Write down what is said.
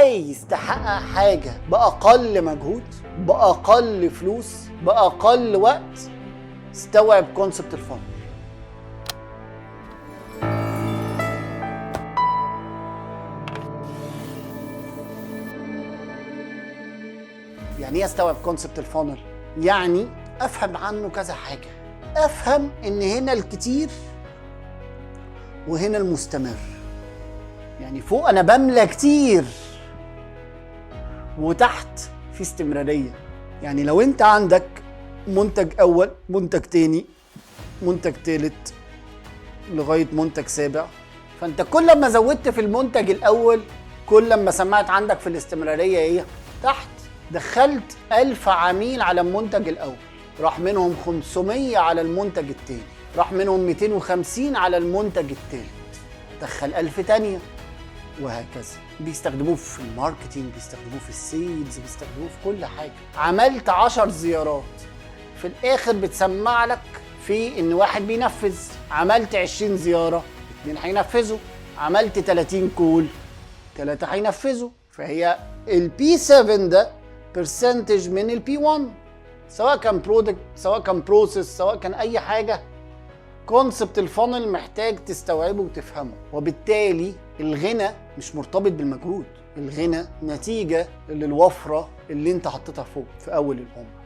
عايز تحقق حاجة باقل مجهود، باقل فلوس، باقل وقت، استوعب concept ال funnel. يعني ايه استوعب concept ال funnel؟ يعني افهم عنه كذا حاجة. افهم ان هنا الكتير وهنا المستمر. يعني فوق انا بملى كتير وتحت في استمرارية. يعني لو انت عندك منتج اول، منتج تاني، منتج تالت، لغاية منتج سابع، فانت كل ما زودت في المنتج الاول كل ما سمعت عندك في الاستمرارية ايه؟ تحت. دخلت 1000 عميل على المنتج الاول، راح منهم 500 على المنتج التاني، راح منهم 250 على المنتج التالت، دخل 1000 تانية، وهكذا. بيستخدموه في ال marketing، بيستخدموه في ال sales، بيستخدموه في كل حاجة. عملت 10 زيارات، في الآخر بتسمع لك في إن واحد بينفذ. عملت 20 زيارة، 2 هينفذوا. عملت 30 call، 3 هينفذوا. فهي ال P 7 ده percentage من ال P 1، سواء كان product، سواء كان process، سواء كان أي حاجة. concept ال funnel محتاج تستوعبه وتفهمه. وبالتالي الغنى مش مرتبط بالمجهود، الغنى نتيجة للوفرة اللي انت حطيتها فوق في أول العمر.